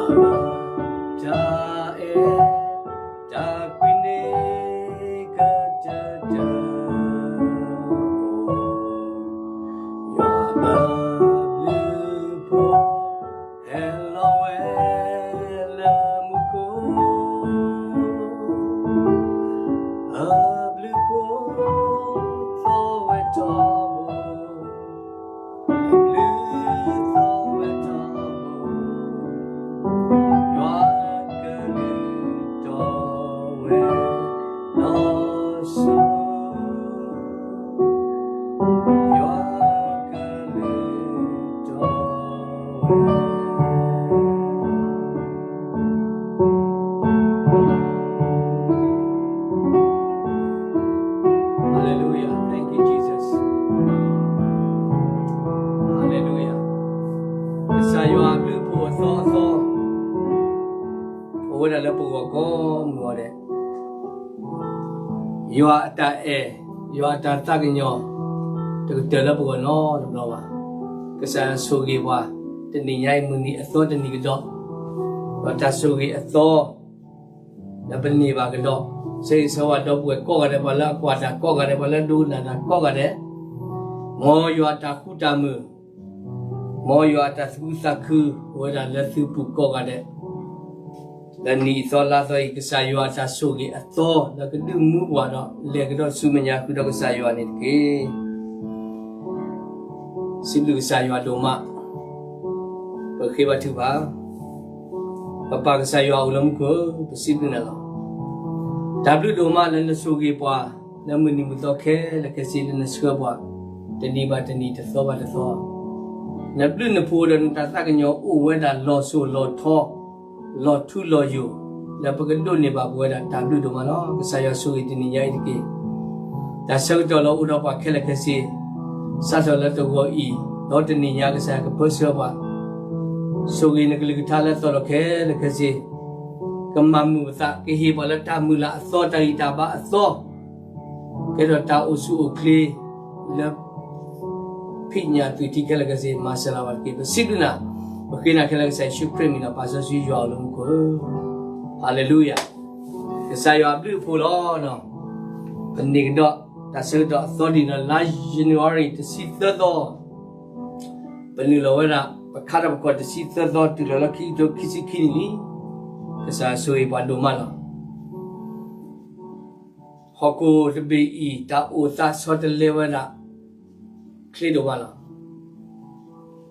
တၢ်အဲၣ်တၢ်ကွံန့ၣ်ကတၢၢ်တၢၢ်, ယွၤအဘျုးအဖှိၣ်ဟဲလီၤဝဲလၢမူခိၣ်, အဘျုးအဖှိၣ်သီၣ်ဝဲထီဘိ အဘျုးသီၣ်ဝဲထီဘိ, ယွၤကလုၢ်ထီၣ်ဝဲလီၤစိၤ, ယွၤကလုၢ်ထီၣ်ဝဲ Hallelujah. Thank you, Jesus. Hallelujah. ကစၢ်ယွၤအဘျုးအဖှိၣ်အသီအသီ အိၣ်ဝဲဒၣ်လၢပဂီၢ်ကိးမုၢ်ဂီၤဒဲး, ယွၤအတၢ်အဲၣ်, ယွၤအတၢ်သးကညီၤ တကတၢၢ်လၢပဂီၢ်နီတဘျီဘၣ်. ကစၢ်ယွၤဆိၣ်ဂ့ၤပှၤ တနံၤညါအံၤ မုၢ်နံၤအသီတနံၤကဒီး, ဒီးတၢ်ဆိၣ်ဂ့ၤအသီ ဒီးပန့ၢ်ဘၣ်ကဒီး, ဆၢဂ့ၤဆၢဝါဒီပုၢ်ဝဲၢ်ကိးဂၤဒဲး, ပှၤလၢအကွၢ်တၢ်ကိးဂၤဒဲး, ပှၤလၢအဒိကနၣ်တၢ်ကိးဂၤဒဲး, မ်ယွၤအတၢ်ဃူတၢ်မုာ်, မ်ယွၤအတၢ်သူၣ်ခုသးခု အိၣ်ဝဲဒၣ်လၢသုပူၤကိးဂၤဒဲး, လၢနံၣ်အသီလါသီအံၤ ကစၢ်ယွၤအတၢ်ဆိၣ်ဂ့ၤအသီ လၢကဒုးမူပှၤဒီး လဲၤကဒီးဆူမဲာ်ညါဃုာ်ဒီးကစၢ်ယွၤန့ၣ်တက့ၢ်. စံးဘျုးကစၢ်ယွၤဒိၣ်မး, ပဃ့ဘါထုကဖၣ်, ပပၢ်ကစၢ်ယွၤအိၣ်လၢမူခိၣ်ဧၢ, ပစံးဘျုးနၤလီၤ. တၢ်ဘျုးဒိၣ်မးလၢနဆိၣ်ဂ့ၤပှၤ လၢမုၢ်နံၤမုၢ်သီခဲလၢာ်ခဲဆ့ လၢနဆှၢပှၤ တနံၤဘၣ်တနံၤ တသီဘၣ်တသီ, နဘျုးနဖှိၣ်ဒီးနတၢ်သးကညီၤ အိၣ်ဝဲဒၣ်လီၤစိၤလီၤထီ, လီၤထူလီၤယိာ်, လၢပကဒိးန့ၢ်ဘၣ်ပဝဲဒၣ်တၢ်ဘျုးဒိၣ်မးလီၤ. ကစၢ်ယွၤဆိၣ်ဂ့ၤတနံၤညါအံၤတက့ၢ်. တၢ်ဆၢကတီၢ်လၢအိၣ်ဒီးပှၤခဲလၢာ်ခဲဆ့ စးထီၣ်လၢတဂီၤအံၤ ဒီးတနံၤညါ ကစၢ်ယွၤကပၢဆှၢပှၤ, ဆိၣ်ဂ့ၤနကလုၢ်ကထါလၢအသီဒီးခဲလၢာ်ခဲဆ့, ကမၤမုာ်ပသး, ကဟ့ၣ်ပှၤလၢတၢ်မုၢ်လၢ်အသီ တၢ်ဂံၢ်တၢ်ဘါအသီ, ကဲထီၣ်တၢ်အိၣ်ဆူၣ်အိၣ်ချ့လၢ ဖံးညၣ်သွံၣ်ထံခဲလၢာ်ခဲဆ့ မၤစၢၤလၢၤဘၣ်တက့ၢ်. ပစံးဘျုးနၤ, ပဃ့နၤခဲလၢာ်ကစၢ်ယ့ၣ်ၡူးခရံာ်အမံၤလီၤ. ပၢ်စီဆှံယွၤအိၣ်လၢမူခိၣ်ဧၢ, ဟၤလ့လူယၤ, ကစၢ်ယွၤအဘျုးအဖှိၣ်လီၤ. ပန့ၢ်ကဒီး တၢ်ဆၢကတီၢ်အသီတနံၤဒီး လါယနူၤအါရံၤ တဆံသၢသီ, ပနုာ်လီၤဝဲဒၣ် ပခါထီၣ်ပခီၣ် တဆံသၢသီ တုၤလီၤလၢခံကထိခံဆံခံနံၣ်လံ. ကစၢ်ယွၤဆိၣ်ဂ့ၤပှၤဒိၣ်မးလီၤ. ဟီၣ်ခိၣ်တဘ့ၣ်အံၤ တၢ်အိၣ်သးဆီတလဲဝဲဒၣ် ချ့ဒိၣ်မးလီၤ.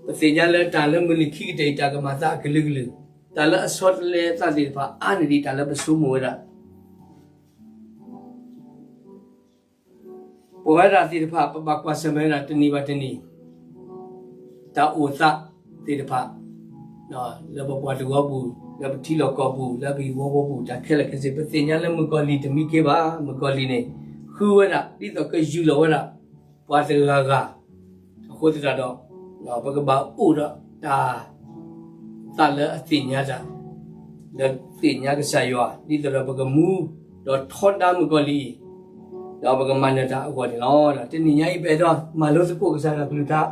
ပသ့ၣ်ညါလၢတၢ်လၢမုၢ်နံၤခံကတၢၢ်အံၤ တၢ်ကမၤသးအကလုာ်ကလုာ်, တၢ်လၢအဆီတလဲသးသ့ၣ်တဖၣ် အါန့ၢ်ဒံးတၢ်လၢပဆိကမိၣ်ဝဲဒၣ် ပဝဲဒၣ်သ့ၣ်တဖၣ် ပဘၣ်ကွၢ်ဆၢၣ်မဲာ်ဝဲဒၣ်တနံၤဘၣ်တနံၤ တၢ်အိၣ်သးသ့ၣ်တဖၣ်, လၢပပှၤတဝၢပူၤ, လၢပထံလီၢ်ကီၢ်ပူၤ, လၢပဟံၣ်ဝီဖိပူၤ, တၢ်ခဲလၢာ်ခဲဆ့ ပသ့ၣ်ညါလၢမုၣ်ကီၤလံၢ်တမံခ့ဘၣ်, မုၣ်ကီၤလံၢ်န့ၣ် ဃုဝဲဒၣ် ဒ်သိးကယူၢ်လီၤဝဲဒၣ် ပှၤတဂၤဂၤ, အဃိသတးဒီး ပကဘၣ်အိၣ်ဒီးတၢ် သးလၢအသ့ၣ်ညါတၢ်, လၢသ့ၣ်ညါကစၢ်ယွၤ ဒ်သိးဒီးပကမူ ဒီးထီဒါမုၣ်ကီၤလံၢ်အံၤ, ဒီးပကမၤနၢၤတၢ်အဂီၢ်န့ၣ်လီၤ. တနံၤညါအံၤ ပအဲၣ်ဒိးမၤလိသကိးကစၢ်ယွၤကလုၢ်ကထါ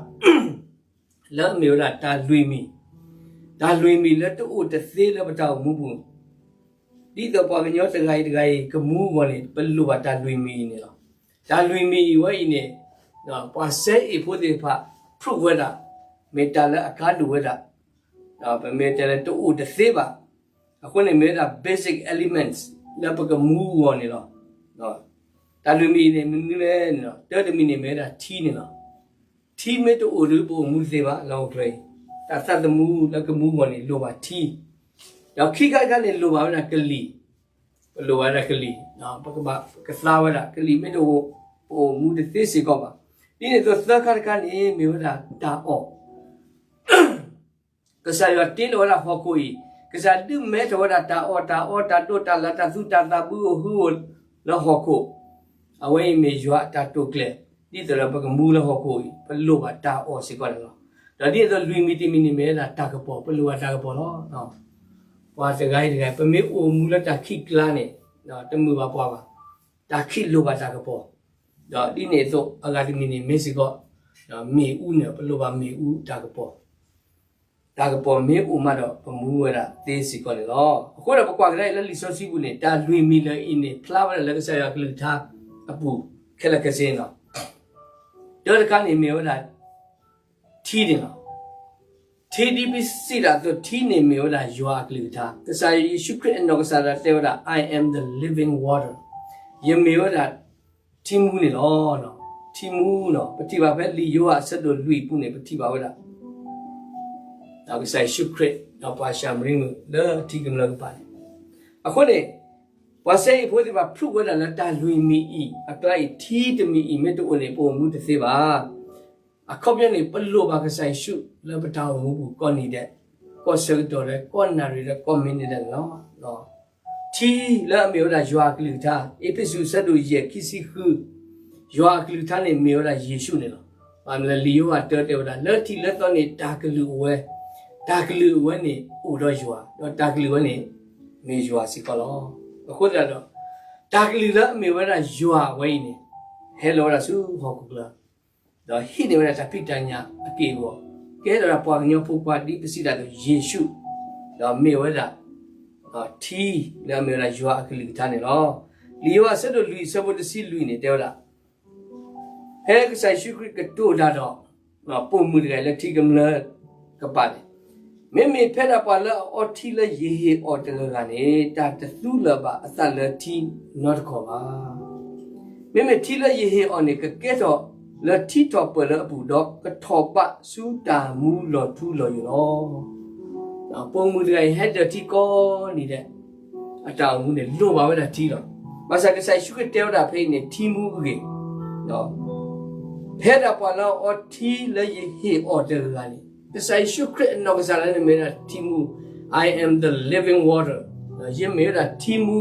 လၢအမ့ၢ်ဝဲဒၣ်တၢ်လွံၢ်မံၤ, တၢ်လွံၢ်မံၤလၢတအိၣ်တသ့လၢပတၢ်အိၣ်မူပူၤ, ဒ်သိးပှၤကညီတဂၤအံၤတဂၤအံၤ ကမူအဂီၢ်န့ၣ် ပလိၣ်ဘၣ်တၢ်လွံၢ်မံၤအံၤန့ၣ်လီၤ. တၢ်လွံၢ်မံၤအံၤဝဲအံၤန့ၣ် ပှၤစဲအ့ၣ်ဖိသ့ၣ်တဖၣ် prove ဝဲဒၣ် မ့ၢ်တၢ်လၢအကါဒိၣ်ဝဲဒၣ်, ပမ့ၢ်တဲလၢတအိၣ်တသ့ဘၣ်. အဃိန့ၣ်မ့ၢ်ဝဲဒၣ် basic elements လၢပကမူအဂီၢ်န့ၣ်လီၤ. တၢ်လွံၢ်မံၤအံၤန့ၣ် မနုၤလဲၣ်န့ၣ်လီၤ, တၢတမံၤန့ၣ်မ့ၢ်ဝဲဒၣ်ထံန့ၣ်လီၤ. ထံမ့ၢ်တအိၣ်ဒီး ပအိၣ်မူတသ့ဘၣ် လၢဟီၣ်ခိၣ်ချၢအံၤ. တၢ်သးသမူလၢကမူအဂီၢ်န့ၣ် လိၣ်ဘၣ်ထံ, ဒီးခံခါတခါန့ၣ် လိၣ်ဘၣ်ဝဲဒၣ်ကလံၤ, ပလိၣ်ဘၣ်ဝဲဒၣ်ကလံၤ, ပကဘၣ်ကသါဝဲဒၣ် ကလံၤမ့ၢ်တအိၣ် ပအိၣ်မူတသ့စ့ၢ်ကီးဘၣ်. ဒ်န့ၣ်အသိးသၢခါတခါန့ၣ် မ့ၢ်ဝဲဒၣ်တၢ်အီၣ် ကစၢ်ယွၤတ့လီၤဝဲဒၣ်ဟီၣ်ခိၣ်အံၤ, ကစၢ်ဒုးမဲထီၣ်ဝဲဒၣ်တၢ်အီၣ်တၢ်အီတၢ်ဒိးတၢ်လၢ်တၢ်သူတၢ်သးဘုဧိၤဟုဧိၤလၢဟီၣ်ခိၣ်, အဝဲအံၤမ့ၢ်ယွၤအတၢ်တိာ်ကျဲၤ, ဒ်သိးဒီးပကမူလၢဟီၣ်ခိၣ်အံၤ ပလိၣ်ဘၣ်တၢ်အီၣ်စ့ၢ်ကီးန့ၣ်လီၤ. ဒီးဒ်သိးလွံၢ်မံၤတမံၤန့ၣ်မ့ၢ်ဝဲဒၣ်တၢ်ကပီၤ, ပလိၣ်ဘၣ်တၢ်ကပီၤလီၤ. ပှၤတဂၤအံၤတဂၤ ပမ့ၢ်အိၣ်မူလၢတၢ်ခံးကျါန့ၣ် တမုာ်ဘၣ်ပှၤဘၣ်, တၢ်ခံးလိၣ်ဘၣ်တၢ်ကပီၤ, ဒီးဒ်န့ၣ်အသိးအဂၤတမံၤန့ၣ်မ့ၢ်စ့ၢ်ကီး မ့ၣ်အူန့ၣ် ပလိၣ်ဘၣ်မ့ၣ်အူတၢ်ကပီၤ တၢ်ကပီၤမ့ၢ်အိၣ်မးဒီး ပမူဝဲဒၣ်သ့စ့ၢ်ကီးန့ၣ်လီၤ. အဃိဒီးပကွၢ်ကဒါအံၤလၢလံာ်စီဆှံပူၤန့ၣ် တၢ်လွံၢ်မံၤလၢအံၤန့ၣ် ဖျါဝဲဒၣ်လၢကစၢ်ယွၤအကလုၢ်ကထါအပူၤ ခဲလၢာ်ခဲဆ့န့ၣ်လီၤ. တၢတခါန့ၣ်မ့ၢ်ဝဲဒၣ် ထံန့ၣ်လီၤ. ထံဒ်ပစံးဒၣ်အသိး ထံန့ၣ်မ့ၢ်ဝဲဒၣ်ယွၤအကလုၢ်ကထါ, ကစၢ်ယ့ၣ်ၡူးခရံာ်အနီၢ်ကစၢ်ဒၣ်တဲဝဲဒၣ် I am the living water, ယမ့ၢ်ဝဲဒၣ်ထံမူန့ၣ်လီၤ. ထံမူန့ၣ် ပထံၣ်ဘၣ်ဖဲလံာ်ယိၤဟၣ်အဆၢဒိၣ်လွံၢ်အပူၤန့ၣ် ပထံၣ်ဘၣ်ဝဲဒၣ် ကစၢ်ယ့ၣ်ၡူးခရံာ် ဒီးပှၤၡၤမရံမုၣ်လၢထံကမျၢၢ်ကပၤန့ၣ်, အဃိန့ၣ် ပှၤစဲအ့ၣ်ဖိသ့ၣ်တဖၣ် ဖျူးဝဲဒၣ်လၢတၢ်လွံၢ်မံၤအံၤအကျါအံၤ ထံတမံၤအံၤ မ့ၢ်တအိၣ်န့ၣ် ပအိၣ်မူတသ့ဘၣ်. အခီပညီန့ၣ် ပလိၣ်ဘၣ်ကစၢ်ယ့ၣ်ၡူးလၢပတၢ်အိၣ်မူပူၤကိးနံၤဒဲး, ကိးဆၢကတီၢ်ဒဲး, ကိးနၣ်ရံၣ်ဒဲး, ကိးမံးနံးဒဲးန့ၣ်လီၤ. ထံလၢအမ့ၢ်ဝဲဒၣ်ယွၤအကလုၢ်ကထါ, အ့းဖ့းစူးအဆၢဒိၣ်ယဲၢ်ခံဆံဃု, ယွၤအကလုၢ်ကထါန့ၣ်မ့ၢ်ဝဲဒၣ်ယ့ၣ်ၡူးန့ၣ်လီၤ. ဘၣ်မနုၤလဲၣ် လံာ်ယိၤဟၣ်တၢတဲဝဲဒၣ် လၢထံးလၢသီန့ၣ်တၢ်ကလုၢ်အိၣ်ဝဲ, တၢ်ကလုၢ်အိၣ်ဝဲန့ၣ်အိၣ်ဒီးယွၤ, ဒီးတၢ်ကလုၢ်ဝဲန့ၣ် မ့ၢ်ယွၤစ့ၢ်ကီးလီၤ. အဃိသတးဒီး တၢ်ကလုၢ်လၢအမ့ၢ်ဝဲဒၣ်ယွၤဝဲအံၤန့ၣ် ဟဲလီၤဝဲဒၣ်ဆူဟီၣ်ခိၣ်ချၢ ဒီးဟံးန့ၢ်ဝဲဒၣ်တၢ်ဖံးတၢ်ညၣ်အက့ၢ်အဂီၤ, ကဲထီၣ်ဒၣ်ပှၤကညီဖိခွါဒ်ပစံးဒၣ်အသိး ယ့ၣ်ၡူး, ဒီးမ့ၢ်ဝဲဒၣ် ထံလၢအမ့ၢ်ဝဲဒၣ်ယွၤအကလုၢ်ကထါန့ၣ်လီၤ. လံာ်ယိၤဟၣ်အဆၢဒိၣ်လွံၢ်အဆၢဖိတဆံလွံၢ်န့ၣ် တဲဝဲဒၣ် ဖဲကစၢ်ယ့ၣ်ၡူးခရံာ်ကတိၤတၢ်ဒီး ပိာ်မုၣ်တဂၤလၢထံကမျၢၢ်ကပၤန့ၣ်, မ့မ့ၢ်ဖဲဒၣ်ပှၤလၢအအီထံလၢယဟ့ၣ်အီၤတဂၤဂၤန့ၣ် တၢ်တသူလၢၤဘၣ်အသးလၢထံနီတခီၣ်ဘၣ်. မ့မ့ၢ်ထံလၢယဟ့ၣ်အီၤန့ၣ် ကကဲထီၣ်လၢထံထီၣ်ပၢၢ်လၢအပူၤ ဒီးကထီၣ်ဘးဆူတၢ်မူလီၤထူလီၤယိာ်လီၤ. ပိာ်မုၣ်တဂၤအံၤ ဟဲဒၢးထံကိးနံၤဒဲး, အတၢ်အိၣ်မူန့ၣ် လိၣ်ဘၣ်ဝဲဒၣ်ထံလီၤ. ဘၣ်ဆၣ်ကစၢ်ယ့ၣ်ၡူးခရံာ်တဲဝဲဒၣ်ဖဲအံၤန့ၣ် ထံမူအဂ့ၢ် ဖဲဒၣ်ပှၤလၢအအီထံလၢယဟ့ၣ်အီၤတဂၤဂၤန့ၣ်, ကစၢ်ယ့ၣ်ၡူးခရံာ်အနီၢ်ကစၢ်ဒၣ်န့ၣ်မ့ၢ်ဝဲဒၣ်ထံမူ, I am the living water, ယမ့ၢ်ဝဲဒၣ်ထံမူ,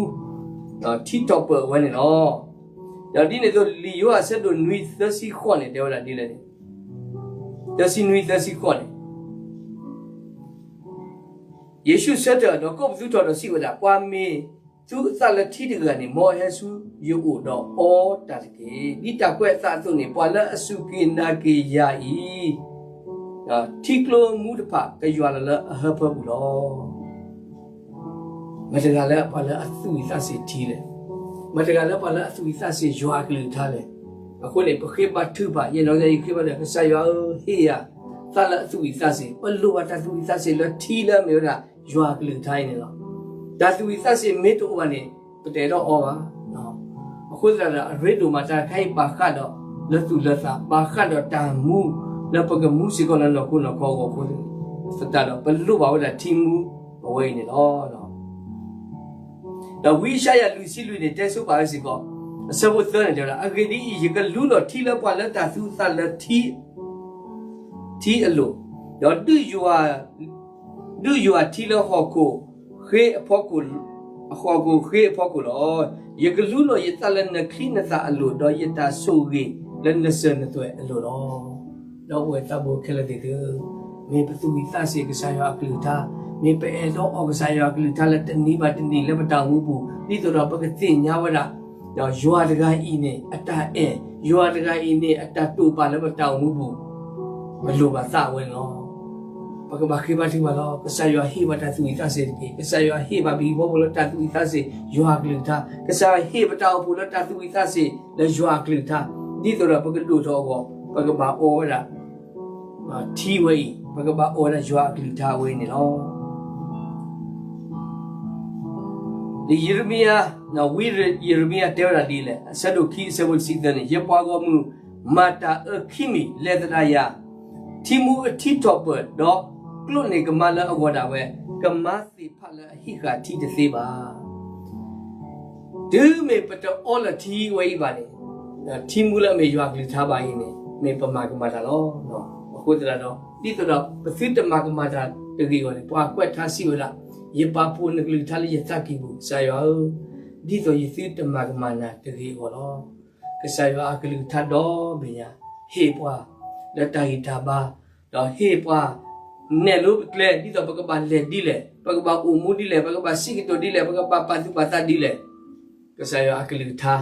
ထံထီၣ်ပၢၢ်အဝဲန့ၣ်လီၤ. ဒီးဒ်န့ၣ်အသိး လံာ်ယိၤဟၣ်အဆၢဒိၣ်နွံသၢဆံဃိးန့ၣ် တဲဝဲဒၣ်ဒ်လဲၣ်န့ၣ်, သၢဆံနွံသၢဆံဃိးန့ၣ် ယ့ၣ်ၡူးဆၢထၢၣ်ဒီးကိးပသူထီၣ်ဒီးစံးဝဲဒၣ်, ပှၤမ့ၢ်သူအသးလၢထံတဂၤဂၤန့ၣ် မ်အဟဲဆူယအိၣ်ဒီးအီတၢ်တက့ၢ်. ဒ်တၢ်ကွဲးအသးအသိးန့ၣ် ပှၤလၢအစူၢ်က့ၤနာ်က့ၤယၤအံၤ ထံကျိမူတဖၣ်ကယွၤလီၤလၢအဟၢဖၢပူၤလီၤ. မတၤတဂၤလၢပှၤလၢအသူၣ်ဝံၣ်သးဆံးထံလဲၣ်. မတၤတဂၤလၢပှၤလၢအသူၣ်ဝံၣ်သးဆံးယွၤအကလုၢ်ကထါလဲၣ်. အဃိန့ၣ် ပဃ့ဘါထုကဖၣ်, ယနီၢ်ကစၢ်ယဃ့ဘါထုကဖၣ်, ကစၢ်ယွၤဧၢ, ဟ့ၣ်ယၤသးလၢအသူၣ်ဝံၣ်သးဆံး, ပလိၣ်ဘၣ်တၢ်သူၣ်ဝံၣ်သးဆံးလၢထံလၢအမ့ၢ်ဝဲဒၣ်ယွၤအကလုၢ်ကထါအံၤန့ၣ်လီၤ. တၢ်သူၣ်ဝံၣ်သးဆံးမ့ၢ်တအိၣ်ဘၣ်န့ၣ် ပတအဲၣ်ဒိးအီဘၣ်. အဃိသတးဒီး အရ့ဒိၣ်မးတၢ်တခါအံၤဘၣ်ဃးဒီးလၢသူၣ်လၢသး, ဘၣ်ဃးဒီးတၢ်မူလၢပကမူစ့ၢ်ကီးလၢနီၢ်ခိနီၢ်ခီအဂီၢ်အဃိ သတးဒီး ပလိၣ်ဘၣ်ဝဲဒၣ်ထံမူအဝဲအံၤန့ၣ်လီၤ. ဒီးဝံယၡါယၤလွံၢ်ဆံလွံၢ်န့ၣ် တဲဆိပာ်ဝဲစ့ၢ်ကီး, အဆၢဖိသၢန့ၣ်တဲဝဲဒၣ်, အဂ့ၢ်ဒ်အံၤ, ယကလူလီၤထံလၢပှၤလၢတၢ်သူအသးလၢ ထံအလိၤ, ဒီးဒုးယွၤ, ဒုးယွၤထံလၢဟီၣ်ခိၣ်ဃ့အဖီခိၣ်, အဟီၣ်ခိၣ်ဃ့အဖီခိၣ်လီၤ. ယကလူလီၤယသးလၢနချံနသၣ်အလိၤ, ဒီးယတၢ်ဆိၣ်ဂ့ၤလၢနစၢၤနသွဲၣ်အလိၤလီၤ. ဒီပုၢ်ဝဲၢ်သးဘိခဲလၢာ်သ့ၣ်ဧၢ, မ့ၢ်ပသူၣ်ဝံၣ်သးဆံးကစၢ်ယွၤအကလုၢ်ကထါ, မ့ၢ်ပအဲၣ်ဒိးအီကစၢ်ယွၤအကလုၢ်ကထါလၢတနံၤဘၣ်တနံၤလၢပတၢ်အိၣ်မူပူၤ, ဒ်သိးဒီးပကသ့ၣ်ညါဝဲဒၣ် ဒီးယွၤတဂၤအံၤန့ၣ် အတၢ်အဲၣ်, ယွၤတဂၤအံၤန့ၣ် အတၢ်တိာ်ပာ်လၢပတၢ်အိၣ်မူပူၤ, ပလိၣ်ဘၣ်သးဝဲန့ၣ်လီၤ. ပကဘၣ်ဃ့ဘါထုကဖၣ်လီၤ. ကစၢ်ယွၤဟ့ၣ်ဘၣ်တၢ်သူၣ်ဝံၣ်သးဆံးတက့ၢ်. ကစၢ်ယွၤဟ့ၣ်ဘၣ်ပဟံၣ်ဖိဃီဖိလၢတၢ်သူၣ်ဝံၣ်သးဆံး, ယွၤအကလုၢ်ကထါ. ကစၢ်ယွၤဟ့ၣ်ပတၢ်အိၣ်ဖှိၣ်လၢတၢ်သူၣ်ဝံၣ်သးဆံး လၢယွၤအကလုၢ်ကထါ, ဒ်သိးဒီးပကဒိၣ်ထီၣ်အဂီၢ် ပကဘၣ်အီဝဲဒၣ် ထံဝဲအံၤ, ပကဘၣ်အီဝဲဒၣ်ယွၤအကလုၢ်ကထါဝဲအံၤန့ၣ်လီၤ. လံာ်ယံးရမံယၤ, ဝံယံးရမံယၤတဲဝဲဒၣ်ဒ်လဲၣ်, အဆၢဒိၣ်ခံအဆၢဖိတဆံသၢန့ၣ်, ယပှၤဂီၢ်မုၢ် မၤတၢ်အၢခံမံၤ လဲၤသဒၣ်ယၤ, ထံမူအထံထီၣ်ပၢၢ်, ဒီးကျိးန့ၢ်ကမါလၢအဂီၢ်ဒၣ်ဝဲ, ကမါသ့ၣ်ဖးလၢအဟံးဃာ်ထံတသ့ဘၣ်. တုၤမ့ၢ်ပတအီလၢထံဝဲအံၤဘၣ်န့ၣ်, ထံမူလၢအမ့ၢ်ယွၤအကလုၢ်ကထါဘၣ်အံၤန့ၣ် မ့ၢ်ပမၤကမၣ်တၢ်လီၤ. အဃိသတးဒီး ဒ်သိးဒီးပသုတမၤကမၣ်တၢ်တဂ့ၤအဂီၢ်န့ၣ်, ပှၤကွဲးထါစံးဝဲဒၣ်, ယပာ်ဖှိၣ်နကလုၢ်ကထါလၢယသးကံၢ်ပူၤ, ကစၢ်ယွၤဧၢ, ဒ်သိးယသုတမၤကမၣ်နၤတဂ့ၤအဂီၢ်လီၤ. ကစၢ်ယွၤအကလုၢ်ကထါဒီဘ့ၣ်ညါ ဟ့ၣ်ပှၤလၢတၢ်ဂံၢ်တၢ်ဘါ, ဒီးဟ့ၣ်ပှၤနဲၣ်လိပကျဲ ဒ်သိးပကဘၣ်လဲၤဒ်လဲၣ်, ပကဘၣ်အိၣ်မူဒ်လဲၣ်, ပကဘၣ်စံးကတိၤဒ်လဲၣ်, ပကဘၣ်ပာ်သူၣ်ပာ်သးဒ်လဲၣ်, ကစၢ်ယွၤအကလုၢ်ကထါ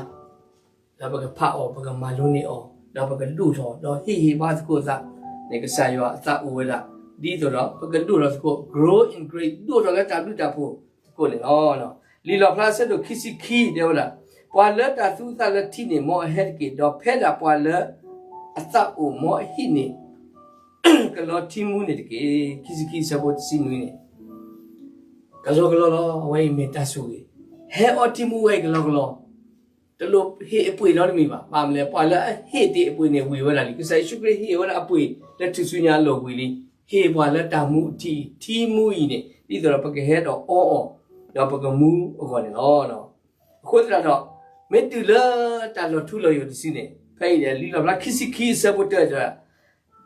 ဒီးပကဖးအီၤ, ပကမၤလိန့ၢ်အီၤ, ဒီးပကဒိၣ်ထီၣ်, ဒီးဟ့ၣ်ဂံၢ်ဟ့ၣ်ဘါသကိးသးန့ၣ် ကစၢ်ယွၤအသးအိၣ်ဝဲဒၣ် ဒ်သိးဒီးပကဒိၣ်ထီၣ်သကိး grow in grace ဒိၣ်ထီၣ်လၢတၢ်ဘျုးတၢ်ဖှိၣ်သကိးန့ၣ်လီၤ. လံာ်လီၣ်ဖျါအဆၢဒိၣ်ခံဆံခံတဲဝဲဒၣ်, ပှၤလၢတၢ်သူအသးလၢထံန့ၣ်မ်အဟဲတက့ၢ်, ဒီးဖဲဒၣ်ပှၤလၢအသးအိၣ်မ်အဟံးန့ၢ် ကလီထံမူန့ၣ်တက့ၢ်. ခံဆံခံအဆၢဖိတဆံနွံန့ၣ် ကလီကလီလီၤ. အဝဲအံၤမ့ၢ်တၢ်ဆိၣ်ဂ့ၤ, ဟဲအီထံမူဝဲအံၤကလီကလီ, တလိၣ်ဟ့ၣ်အပှ့ၤနီတမံၤဘၣ်. ဘၣ်မနုၤလဲၣ်, ပှၤလၢအဟ့ၣ်တ့ၢ်အပှ့ၤန့ၣ်ဝံၤဝဲဒၣ်လံ. ကစၢ်ယ့ၣ်ၡူးခရံာ်ဟ့ၣ်ဝဲဒၣ်အပှ့ၤလၢထူၣ်စုညါအလီၢ်ဝံၤလံ. ဟ့ၣ်ပှၤလၢတၢ်မူအထံအံၤ, ထံမူအံၤန့ၣ် ဒ်သိးဒီးပကဟဲဒီးအီအီၤ, ဒီးပကမူအဂီၢ်န့ၣ်လီၤ. အဃိသတးဒီး မ့ၢ်တုၤလၢတၢ်လီၤထူလီၤယိာ်တစုန့ၣ်, ဖဲအံၤလံာ်လီၣ်ဖျါခံဆံခံအဆၢဖိတၢတၢ,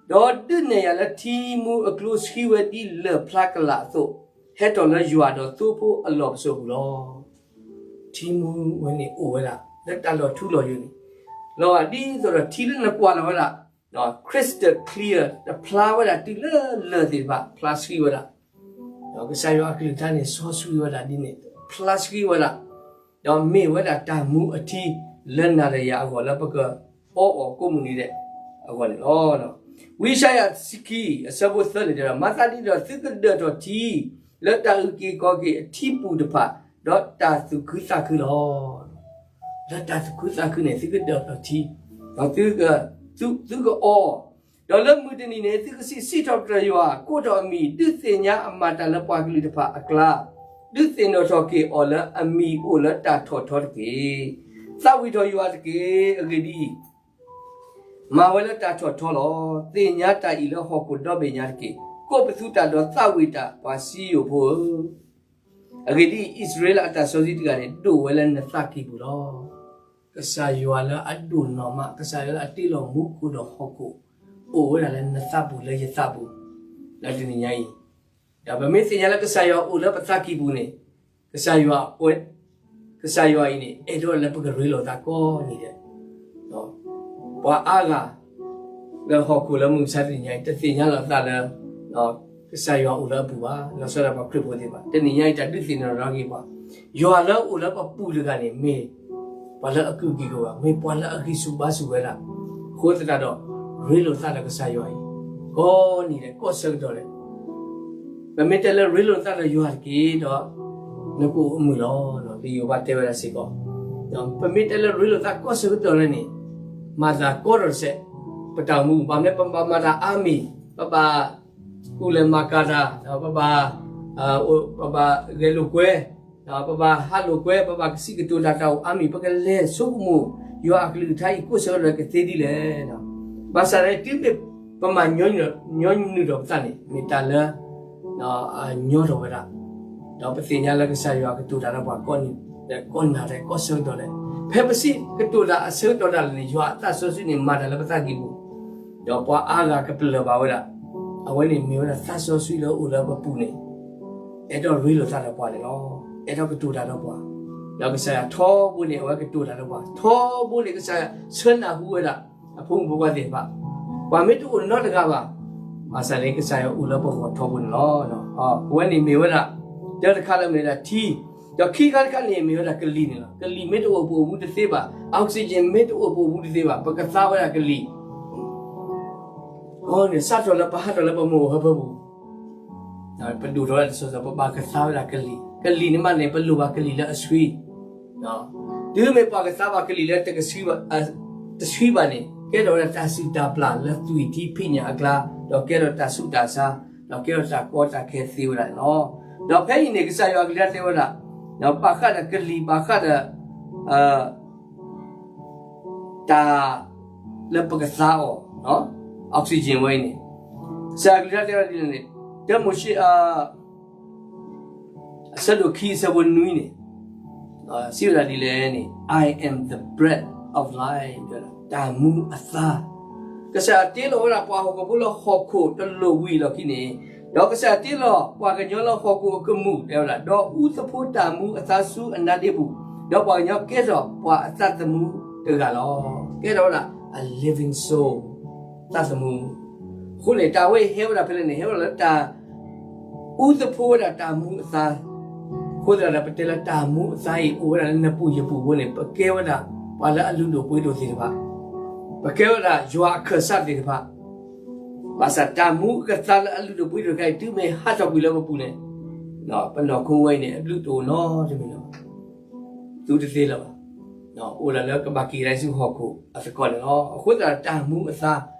ဒီးဒုးနဲၣ်ယၤလၢထံမူအကျိဆှံဝဲဒ်လၢၢ်ဖျါကလာ်အသိး, ဟဲထီၣ်လၢယွၤဒီးသိဖိအလီၢ်ပစိာ်ပူၤလီၤ. ထံမူဝဲန့ၣ်အိၣ်ဝဲဒၣ် လၢတၢ်လီၤထူလီၤယိာ်န့ၣ်, လီၤဂာ်ဒ်သိးဒီးထံလၢနကွၢ်လီၤဝဲဒၣ် crystal clear တဖျါဝဲဒၣ်တုၤလၢလၢၢ်သ့ၣ်တဖၣ် ဖျါဆှံဝဲဒၣ် ဒီးကစၢ်ယွၤအကလုၢ်ကထါန့ၣ် စီဆှံဝဲဒၣ်ဒ်န့ၣ် ဖျါဆှံဝဲဒၣ်, ဒီးမ့ၢ်ဝဲဒၣ်တၢ်မူအထံ လၢနၤဒီးယၤအဂီၢ်လၢပကအီအီၤကိးမုၢ်နံၤဒဲးအဂီၢ်န့ၣ်လီၤ. ဝံယၡါယၤတဆံခံ အဆၢဖိသၢန့ၣ်တဲဝဲဒၣ်, မၤသးဒ်န့ၣ်ဒီး သုကဒၢၣ်ထီၣ်ထံ လၢတၢ်အုၣ်က့ၤခီၣ်က့ၤအထံပူၤတဖၣ်, ဒီးတၢ်သူၣ်ခုသးခုလီၤ. လၢတၢ်သူၣ်ခုသးခုန့ၣ် သုကဒၢၣ်ထီၣ်ထံ, ဒီးသုက, သု, သုကအီ, ဒီးလၢမုၢ်တနံၤန့ၣ် သုကစံးစံးထီၣ်ပတြၢၤယွၤ, ကိးထီၣ်အမံၤ, ဒုးသ့ၣ်ညါအမၤတၢ်လၢပှၤကလုာ်တဖၣ်အကျါ, ဒုးသ့ၣ်နီၣ်ထီၣ်က့ၤအီၤလၢအမံၤအိၣ်လၢတၢ်ထီၣ်ထီတက့ၢ်. သးဝံၣ်ထီၣ်ယွၤတက့ၢ်. အဂ့ၢ်ဒ်အံၤ, မၤဝဲလၢတၢ်ထီၣ်ထီလီၤ. သ့ၣ်ညါတၢ်အံၤလၢဟီၣ်ခိၣ်ဒီဘ့ၣ်ညါတက့ၢ်. ကိးပသူတၢ်ဒီးသးဝံၣ်တၢ် ပှၤစံယိၣ်ဖိဧၢ. အဂ့ၢ်ဒ်အံၤ, အံၣ်စရ့လးအတၢ်စီဆှံတဂၤန့ၣ် ဒိၣ်ဝဲလၢနသးကံၢ်ပူၤလီၤ. ကစၢ်ယွၤလၢအဒိၣ်နီၢ်မး, ကစၢ်ယွၤလၢအတ့လီၤမူခိၣ်ဒီးဟီၣ်ခိၣ်, အိၣ်ဝဲဒၣ်လၢနသးပူၤလၢယသးပူၤ, လၢတနံၤညါအံၤ, ဒီးပမ့ၢ်သ့ၣ်ညါလၢကစၢ်ယွၤအိၣ်လၢပသးကံၢ်ပူၤန့ၣ်, ကစၢ်ယွၤ, ကစၢ်ယွၤအံၤန့ၣ် အဲၣ်ဒိးလၢပကရ့လိာ်သးကိးနံၤဒဲး ပှၤအါဂၤ လၢဟီၣ်ခိၣ်လၢမုၢ်မဆါတနံၤညါအံၤ တသ့ၣ်ညါလီၤအသးလၢ ကစၢ်ယွၤအိၣ်လၢအပူၤဘၣ်, လီၤဆီဒၣ်ပှၤခရံာ်ဖိသ့ၣ်တဖၣ်. တနံၤညါအံၤ တၢ်ဒုးသ့ၣ်နီၣ်ထီၣ်က့ၤပှၤ, ယွၤလၢအအိၣ်လၢပပူၤတဂၤန့ၣ် မ့ၢ်ပှၤလၢအကုၢ်ကံၢ်ကိးဂၤ, မ့ၢ်ပှၤလၢအဂံၢ်ဆူၣ်ဘါဆူၣ်ဝဲဒၣ်. အဃိသတးဒီး ရ့လိာ်သးဒီးကစၢ်ယွၤအံၤ ကိးနံၤဒဲး ကိးဆၢကတီၢ်ဒဲး ပမ့ၢ်တဲလၢရ့လိာ်သးဒီးယွၤတက့ၢ်ဒီး နကအိၣ်မုာ်လီၤ. လံာ်ယိၤဘးတဲဝဲဒၣ်စ့ၢ်ကီး, ပမ့ၢ်တဲလၢရ့လိာ်သးကိးဆၢကတီၢ်လၢန့ၣ်, မၤသးကီထီၣ်တစဲး ပတၢ်အိၣ်မူ, ဘၣ်မနုၤလဲၣ် ပဘၣ်မၤတၢ်အါမံၤ, ပဘၣ်ကူၣ်လဲၤမၤကၤတၢ်, ပဘၣ်, ပဘၣ်ဂဲၤလိာ်ကွဲ, ပဘၣ်ဟးလိာ်ကွဲ, ပဘၣ်ကစံးကတိၤတၢ်တၢ်အိၣ်အါမံၤ, ပကလဲၤဆိကမိၣ် ယွၤအကလုၢ်ကထါအံၤ ကိးဆၢကတီၢ်ကသ့ဒ်လဲၣ်. ဘၣ်ဆၣ်န့ၣ် တုၤမ့ၢ်ပမၤညီနုၢ်ဒီးပသးန့ၣ် မ့ၢ်တၢ်လၢ အညီထီၣ်ဝဲဒၣ်, ဒီးပသ့ၣ်ညါလၢကစၢ်ယွၤကတိၤတၢ်ဒီးပှၤကိးနံၤဒဲး ကိးနၤဒဲး ကိးဆၢကတီၢ်ဒဲး, ဖဲပစံးကတိၤတၢ်အဆၢကတီၢ်ဒၣ်လဲာ်န့ၣ် ယွၤအသးစီဆှံန့ၣ် မၤတၢ်လၢပသးကံၢ်ပူၤ, ဒီးပှၤအါဂၤကပလၢၢ်ဘၣ်ဝဲဒၣ်, အဝဲန့ၣ်မ့ၢ်ဝဲဒၣ်သးစီဆှံလၢအအိၣ်လၢပပူၤန့ၣ် အဲၣ်ဒိးရ့လိာ်သးဒီးပှၤန့ၣ်လီၤ. အဲၣ်ဒိးကတိၤတၢ်ဒီးပှၤ, ဒီးကစၢ်ယွၤထီဘိန့ၣ် အဝဲကတိၤတၢ်ဒီးပှၤ, ထီဘိန့ၣ် ကစၢ်ယွၤဆၢနၢ်ဟူဝဲဒၣ် အဖိမုၣ်ဖိခွါသ့ၣ်တဖၣ်, ပှၤမ့ၢ်တအိၣ်နီတဂၤဘၣ်, ဘၣ်ဆၣ်န့ၣ် ကစၢ်ယွၤအိၣ်လၢပဂီၢ်ထီဘိန့ၣ်လီၤ. အဝဲန့ၣ်မ့ၢ်ဝဲဒၣ် တၢတခါလၢမ့ၢ်ဝဲဒၣ်ထံ, ဒီးခံခါတခါန့ၣ် မ့ၢ်ဝဲဒၣ်ကလံၤန့ၣ်လီၤ. ကလံၤမ့ၢ်တအိၣ်ပအိၣ်မူတသ့ဘၣ်, oxygen မ့ၢ်တအိၣ်ပအိၣ်မူတသ့ဘၣ် ပကသါဝဲဒၣ်ကလံၤ အဃိန့ၣ် စးထီၣ်လၢပဟးထီၣ်လၢပမိၢ်အဟၢဖၢပူၤ, ပဒိၣ်ထီၣ်ဝဲဒၣ်တဆီဆီ ပဘၣ်ကသါဝဲဒၣ်ကလံၤ, ကလံၤန့ၣ်မးန့ၣ် ပလိၣ်ဘၣ်ကလံၤလၢအဆှံ, တုၤမ့ၢ်ပှၤကသါဘၣ်ကလံၤလၢ တဆှံဘၣ်န့ၣ် ကဲထီၣ်ဝဲဒၣ်တၢ်စုၣ်တၢ်ပျၢ်လၢသွံၣ်ထံဖံးညၣ်အကျါ, ဒီးကဲထီၣ်တၢ်ဆူးတၢ်ဆါ, ဒီးကဲထီၣ်တၢ်ကီတၢ်ခဲသ့ဝဲဒၣ်န့ၣ်လီၤ. ဒီးဖဲအံၤန့ၣ် ကစၢ်ယွၤအကလုၢ်ကထါတဲဝဲဒၣ်, ဘၣ်ဃးဒီးကလံၤ ဘၣ်ဃးဒီး တၢ်လၢပကသါအီၤ, oxygen ဝဲအံၤန့ၣ်, ကစၢ်ယွၤအကလုၢ်ကထါတဲဝဲဒၣ်ဒ်လဲၣ်န့ၣ်, တၢမိၤၡ့ အဆၢဒိၣ်ခံ အဆၢဖိနွံန့ၣ်, စံးဝဲဒၣ်ဒ်လဲၣ်န့ၣ်, I am the bread of life, တၢ်မူအသါ, ကစၢ်ယွၤတ့လီၤဝဲဒၣ်ပှၤဟီၣ်ခိၣ်ဖိလၢဟီၣ်ခိၣ်တလိၣ်ဝံၤအလီၢ်ခံန့ၣ်, ဒီးကစၢ်ယွၤတ့လီၤပှၤကညီလၢဟီၣ်ခိၣ်အကမူၣ် တဲဝဲဒၣ်, ဒီးအူသဖိတၢ်မူအသါဆူအနါဒ့ပူၤ, ဒီးပှၤကညီကဲထီၣ်ပှၤအသးသမူတဂၤလီၤ. ကဲထီၣ်ဝဲဒၣ် a living soul, သးသမူ အဃိန့ၣ် တၢ်ဝဲအံၤဟဲဝဲဒၣ်ဖဲလဲၣ်န့ၣ် ဟဲဝဲဒၣ်လၢတၢ်အူသဖိဝဲဒၣ်တၢ်မူအသါ, အဃိသတးဒီး ပတဲလၢတၢ်မူအသါအံၤ အိၣ်ဝဲဒၣ်လၢနပူၤယပူၤအဃိန့ၣ် ပကဲဝဲဒၣ် ပှၤလၢအလုၢ်ဒိၣ်ပှ့ၤဒိၣ်သ့ၣ်တဖၣ်, ပကဲဝဲဒၣ်ယွၤအခၢၣ်စးသ့ၣ်တဖၣ်, ဘၣ်ဆၣ်တၢ်မူအကသါလၢအလုၢ်ဒိၣ်ပှ့ၤဒိၣ်တခါအံၤ တုၤမ့ၢ်ဟးထီၣ်ကွံာ်လၢပပူၤန့ၣ်, ပနီၢ်ခိဝဲအံၤန့ၣ် အဘျုးတအိၣ်နီတမံၤလၢၤဘၣ်, သူတသ့လၢၤဘၣ်, အိၣ်ဒၣ်လၢကဘၣ်က့ၤဒၣ်ဆူဟီၣ်ခိၣ်အသကိးန့ၣ်လီၤ. အဃိသတးတၢ်မူအသါ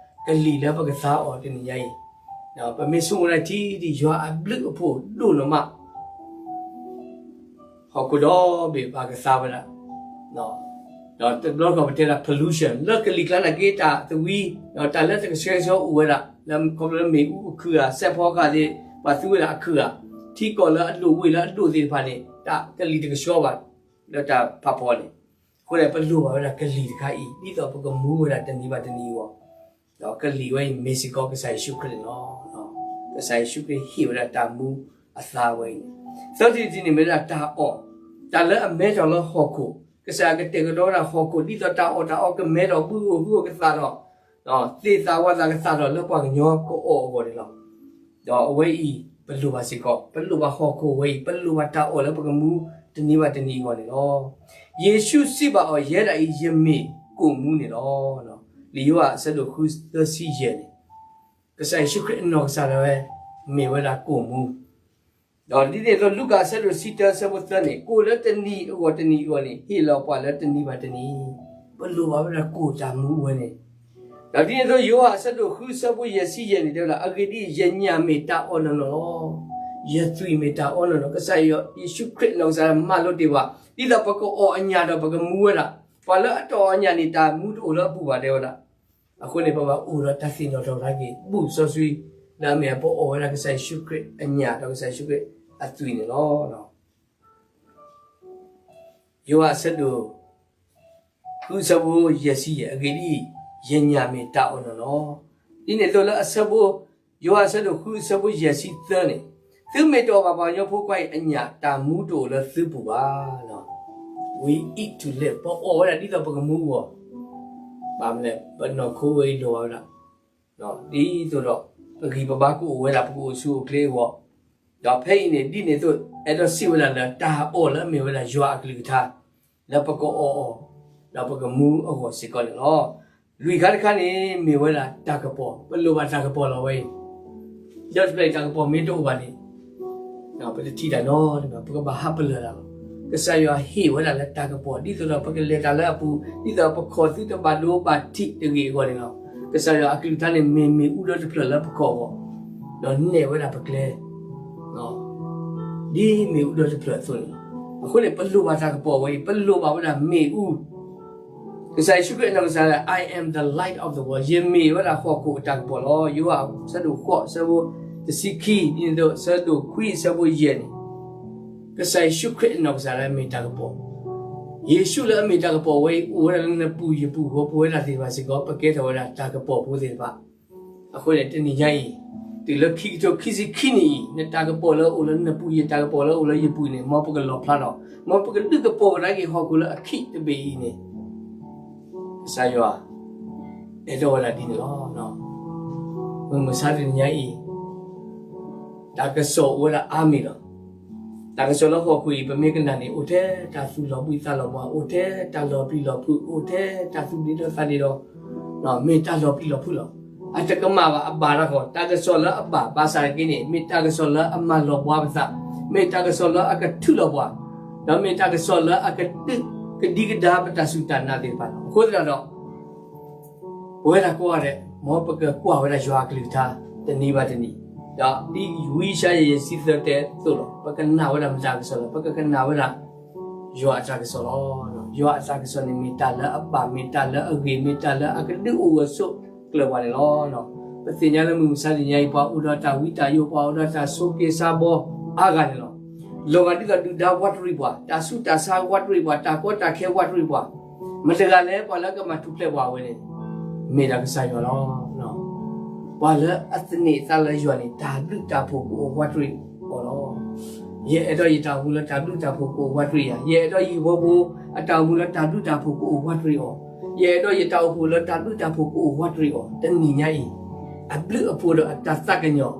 ကလံၤလၢပကသါအီၤတနံၤညါအံၤ, ပမ့ၢ်ဆိကမိၣ်ဒၣ်ထံဒံး ယွၤအဘျုးအဖှိၣ်ဒိၣ်နီၢ်မး ဟီၣ်ခိၣ်ဒီဘ့ၣ်ဘၣ်ကသါဝဲဒၣ်, ဒီးတဘျီတခီၣ်ပတဲဒၣ် pollution လၢကလံၤကျါန့ၣ်က့ တၢ်သဝံ, ဒီးတၢ်လၢတကဆှဲကဆှီအိၣ်ဝဲဒၣ် လၢခီဖျိလၢမ့ၣ်အူအခုၣ်ဧါ စဲးဖီကဟၣ်သ့ၣ် ပှၤသူဝဲဒၣ်အခုၣ်ဧါ, ထံကီၢ်လၢအဒိၣ်ဝ့ၢ်လၢအဒိၣ်သ့ၣ်တဖၣ်န့ၣ် တၢ်ကလံၤတကဆှီဘၣ် လၢတၢ်ဖးဖီန့ၣ်, အဃိန့ၣ်ပလိၣ်ဘၣ်ဝဲဒၣ်ကလံၤတခါအံၤ ဒ်သိးပကမူဝဲဒၣ်တနံၤဘၣ်တနံၤအဂီၢ်, ဒီးကလံၤဝဲအံၤမ့ၢ်စ့ၢ်ကီးကစၢ်ယ့ၣ်ၡူးခရံာ်န့ၣ်လီၤ. ကစၢ်ယ့ၣ်ၡူးခရံာ်ဟ့ၣ်ဝဲဒၣ်တၢ်မူအသါဝဲအံၤန့ၣ်, သၢထံၣ်တထံၣ်န့ၣ်မ့ၢ်ဝဲဒၣ်တၢ်အီၣ်, တၢ်လၢအမဲထီၣ်လၢဟီၣ်ခိၣ်, ကစၢ်ယွၤကတဲာ်ကတီၤဝဲဒၣ်ဟီၣ်ခိၣ် ဒ်သိးတၢ်အီၣ်တၢ်အီကမဲထီၣ် ဘုဧိၤဟုဧိၤကသၣ်ထီၣ်, သ့ၣ်သၣ်ဝၣ်သၣ်ကသၣ်ထီၣ်လၢပှၤကညီကအီၣ်အဂီၢ်န့ၣ်လီၤ. ဒီးအဝဲအံၤ ပလိၣ်ဘၣ်စ့ၢ်ကီး, ပလိၣ်ဘၣ်ဟီၣ်ခိၣ်ဝဲအံၤ, ပလိၣ်ဘၣ်တၢ်အီၣ်လၢပကမူတနံၤဘၣ်တနံၤအဂီၢ်န့ၣ်လီၤ. ယ့ၣ်ၡူးစံးဘၣ်အီၤ, ယဲဒၣ်အံၤ ယမ့ၢ်ကိၣ်မူန့ၣ်လီၤ. လံာ်ယိၤဟၣ်အဆၢဒိၣ်ဃုသၢဆံယဲၢ်န့ၣ်, ကစၢ်ယ့ၣ်ၡူးခရံာ်အနီၢ်ကစၢ်ဒၣ်ဝဲ မ့ၢ်ဝဲဒၣ်ကိၣ်မူ, ဒီးဒ်န့ၣ်အသိး လူၤကၣ်အဆၢဒိၣ်တဆံတၢ အဆၢဖိသၢန့ၣ်, ကိၣ်လၢတနံၤအဂီၢ်တနံၤအဂီၢ်န့ၣ် ဟ့ၣ်လီၤပှၤလၢတနံၤဘၣ်တနံၤ, ပလိၣ်ဘၣ်ဝဲဒၣ်ကိၣ်တၢ်မူဝဲန့ၣ်, ဒီးဒ်န့ၣ်အသိး ယိၤဟၣ်အဆၢဒိၣ်ဃု အဆၢဖိယဲၢ်ဆံယဲၢ်န့ၣ် တဲဝဲဒၣ်, အဂ့ၢ်ဒ်အံၤ, ယညၣ်မ့ၢ်တၢ်အီၣ်နီၢ်နီၢ်လီၤ. ယသွံၣ်မ့ၢ်တၢ်အီနီၢ်နီၢ်, ကစၢ်ယ့ၣ်ၡူးခရံာ်အနီၢ်ကစၢ်ဒၣ်မၤလိတ့ၢ်ပှၤ, ဒ်သိးပကအီၣ်အညၣ်ဒီးပကမူဝဲဒၣ်, ပှၤလၢအတအီၣ်အညၣ်န့ၣ် တၢ်မူတအိၣ်လၢအပူၤဘၣ် တဲဝဲဒၣ်. အဃိန့ၣ် ပဘၣ်အိၣ်ဒီးတၢ်သ့ၣ်နီၣ်ထီၣ်က့ၤ ဘူၣ်စီဆှံ လၢအမ့ၢ်ပအီၣ်ဝဲဒၣ်ကစၢ်ယ့ၣ်ၡူးခရံာ်အညၣ် ဒီးကစၢ်ယ့ၣ်ၡူးခရံာ်အသွံၣ်န့ၣ်လီၤ. ယိၤဟၣ်အဆၢဒိၣ်ဃု အဆၢဖိယဲၢ်ဆံယဲၢ်, အဂ့ၢ်ဒ်အံၤ, ယညၣ်မ့ၢ်တၢ်အီၣ်နီၢ်နီၢ်, ဒ်န့ၣ်အသိးလၢအဆၢဖိ, ယိၤဟၣ်အဆၢဒိၣ်ဃု အဆၢဖိယဲၢ်ဆံသၢန့ၣ်, သုမ့ၢ်တအီၣ်ဘၣ်ပှၤကညီဖိခွါအံၤအညၣ်, တၢ်မူတအိၣ်လၢသုပူၤဘၣ်. We eat to live, ပအီၣ်ဝဲဒၣ်ဒ်သိးပကမူအဂီၢ်, ဘၣ်မနုၤလဲၣ် ပနီၢ်ခိဝဲအံၤလိၣ်ဘၣ်ဝဲဒၣ် ဒ်သိးဒီး ပဂံၢ်ပဘါကအိၣ်ဝဲဒၣ် ပကအိၣ်ဆူၣ်အိၣ်ချ့အဂီၢ်, ဒီးဖဲအံၤန့ၣ် ဒ်န့ၣ်အသိး အဲၣ်ဒိးစံးဝဲဒၣ်လၢ တၢ်အီၣ်လၢအမ့ၢ်ဝဲဒၣ်ယွၤအကလုၢ်ကထါ လၢပကအီၣ်အီၤ ဒီးပကမူအဂီၢ်စ့ၢ်ကီးန့ၣ်လီၤ. လွံၢ်ခါတခါန့ၣ် မ့ၢ်ဝဲဒၣ်တၢ်ကပီၤ, ပလိၣ်ဘၣ်တၢ်ကပီၤလီၤဝဲအံၤ, ဒီးတဖျၢၣ်အံၤတၢ်ကပီၤမ့ၢ်တအိၣ်ဘၣ်န့ၣ် ပတထံၣ်တၢ်နီတမံၤဘၣ်, ပကဘၣ်ဟးပလၢၢ်တၢ်လီၤ. ကစၢ်ယွၤဟ့ၣ်ဝဲဒၣ်လၢတၢ်ကပီၤ ဒ်သိးဒီးပကလဲၤတၢ်လၢအပူၤ, ဒ်သိးပခီၣ်သုတဘၣ်ဒိဘၣ်ထံးတဂ့ၤအဂီၢ်န့ၣ်လီၤ. ကစၢ်ယွၤအကလုၢ်ကထါန့ၣ် မ့ၢ်မ့ၣ်အူဒီတဖျၢၣ်လၢပခီၣ်အဂီၢ်, ဒီးနဲၣ်ဝဲဒၣ်ပကျဲ ဒ်မ့ၣ်အူဒီတဖျၢၣ်အသိးန့ၣ်လီၤ. အဃိန့ၣ် ပလိၣ်ဘၣ်တၢ်ကပီၤဝဲအံၤ, ပလိၣ်ဘၣ်ဝဲဒၣ်မ့ၣ်အူ ကစၢ်ယ့ၣ်ၡူးခရံာ်အနီၢ်ကစၢ်လၢ I am the light of the world, ယမ့ၢ်ဝဲဒၣ်ဟီၣ်ခိၣ်အတၢ်ကပီၤလီၤ. ယိၤဟၣ်အဆၢဒိၣ်ဃိး အဆၢဖိတဆံခံ, ဒ်န့ၣ်အသိး အဆၢဒိၣ်ခွံ အဆၢဖိယဲၢ်န့ၣ်, ကစၢ်ယ့ၣ်ၡူးခရံာ်အနီၢ်ကစၢ်လၢအမ့ၢ်တၢ်ကပီၤ, ယ့ၣ်ၡူးလၢအမ့ၢ်တၢ်ကပီၤဝဲအံၤ အိၣ်ဝဲဒၣ်လၢနပူၤယပူၤ ပဝဲဒၣ်သ့ၣ်တဖၣ်စ့ၢ်ကီး ပကဲထီၣ်ဝဲဒၣ်တၢ်ကပီၤဖိသ့ၣ်တဖၣ်. အဃိန့ၣ် တနံၤညါအံၤ တုၤလၢခံကထိခံဆံခံနံၣ်အံၤ နတၢ်ကပီၤလၢအအိၣ်လၢနပူၤ ယတၢ်ကပီၤ လၢအအိၣ်လၢယပူၤန့ၣ် မ်ပကလီၣ်ဖျါထီၣ်, မ်ပကဒုးကပီၤကဒါက့ၤဟီၣ်ခိၣ်လၢအခံးတဘ့ၣ်အံၤန့ၣ် ကစၢ်ယွၤအဲၣ်ဒိးဝဲဒၣ်ဒ်န့ၣ်လီၤ. မုၢ်မဆါတနံၤညါအံၤ တၢ်ကစီၣ်အိၣ်ဝဲဒၣ်အါမံၤလီၤ. တၢ်ကစီၣ်လၢဟီၣ်ခိၣ်အံၤ ပမ့ၢ်ကနၣ်န့ၣ် အိၣ်ထဲတၢ်သူၣ်လီၤဘှံးသးလီၤဘှါ, အိၣ်ထဲတၢ်လီၤပျံၤလီၤဖုး, အိၣ်ထဲတၢ်သူၣ်ဒ့ဒီသးဒ့ဒီ, မ့ၢ်တၢ်လီၤပျံၤလီၤဖုးလီၤ. အတကမၣ်ဘၣ် အဘၣ်တၢ်ဃီ, တၢ်ကစီၣ်လၢအဘၣ် ဘၣ်ဆၣ်တက့ၢ်န့ၣ် မ့ၢ်တၢ်ကစီၣ်လၢအမၤလီၤဘှါပသး, မ့ၢ်တၢ်ကစီၣ်လၢအကထုးလီၤပှၤ, ဒီးမ့ၢ်တၢ်ကစီၣ်လၢအကဒုးကဒံကဒါပတၢ်စူၢ်တၢ်နာ်သ့ၣ်တဖၣ်လီၤ. အဃိသတးဒီး ပဝဲဒၣ်ကိးဂၤဒဲး မ်ပကကွၢ်ဝဲဒၣ်ယွၤအကလုၢ်ကထါ တနံၤဘၣ်တနံၤ, ဒီးဒ်ဝံယၡါယၤ ယဲၢ်ဆံသၢတဲအသိးလီၤ. ပကနၣ်ဝဲဒၣ်မတၤတၢ်ကစီၣ်လဲၣ်, ပကကနၣ်ဝဲဒၣ် ယွၤအတၢ်ကစီၣ်လီၤ. ယွၤအတၢ်ကစီၣ်န့ၣ် မ့ၢ်တၢ်လၢအဘၣ်, မ့ၢ်တၢ်လၢအဂ့ၤ, မ့ၢ်တၢ်လၢအကဒုးအိၣ်ဂၢၢ်ဆိးကျၢၤပှၤန့ၣ်လီၤ. ပသ့ၣ်ညါလၢမုၢ်မဆါတနံၤညါအံၤ ပှၤအိၣ်ဒီးတၢ်ဝံတၢ်ယိာ်, ပှၤအိၣ်ဒီးတၢ်ဆိးက့ၤဆါဘီအါဂၤန့ၣ်လီၤ. လီၤဂာ်ဒ်သိးဒုၣ်ဒါဝးတရံးပှၤ, တၢ်ဆူးတၢ်ဆါဝးတရံးပှၤ, တၢ်ကီတၢ်ခဲဝးတရံးပှၤ, မတၤတဂၤလဲၣ် ပှၤလၢကမၤထူၣ်ဖျဲးပှၤဝဲန့ၣ် မ့ၢ်ဒၣ်ကစၢ်ယွၤလီၤ. ပှၤလၢအသန့ၤအသးလၢယွၤန့ၣ် တၢ်ဘျုးတၢ်ဖှိၣ်ကအိၣ်ဝးတရံးအီၤလီၤ. ယအဲၣ်ဒိးယတၢ်အိၣ်မူလၢတၢ်ဘျုးတၢ်ဖှိၣ်ကအိၣ်ဝးတရံးယၤ, ယအဲၣ်ဒိးယဟံၣ်ဖိဃီဖိအတၢ်အိၣ်မူလၢတၢ်ဘျုးတၢ်ဖှိၣ်ကအိၣ်ဝးတရံးအီၤ, ယအဲၣ်ဒိးယတၢ်အိၣ်ဖှိၣ်လၢတၢ်ဘျုးတၢ်ဖှိၣ်ကအိၣ်ဝးတရံးအီၤ တနံၤညါအံၤ, အဘျုးအဖှိၣ်ဒီးအတၢ်သးကညီၤ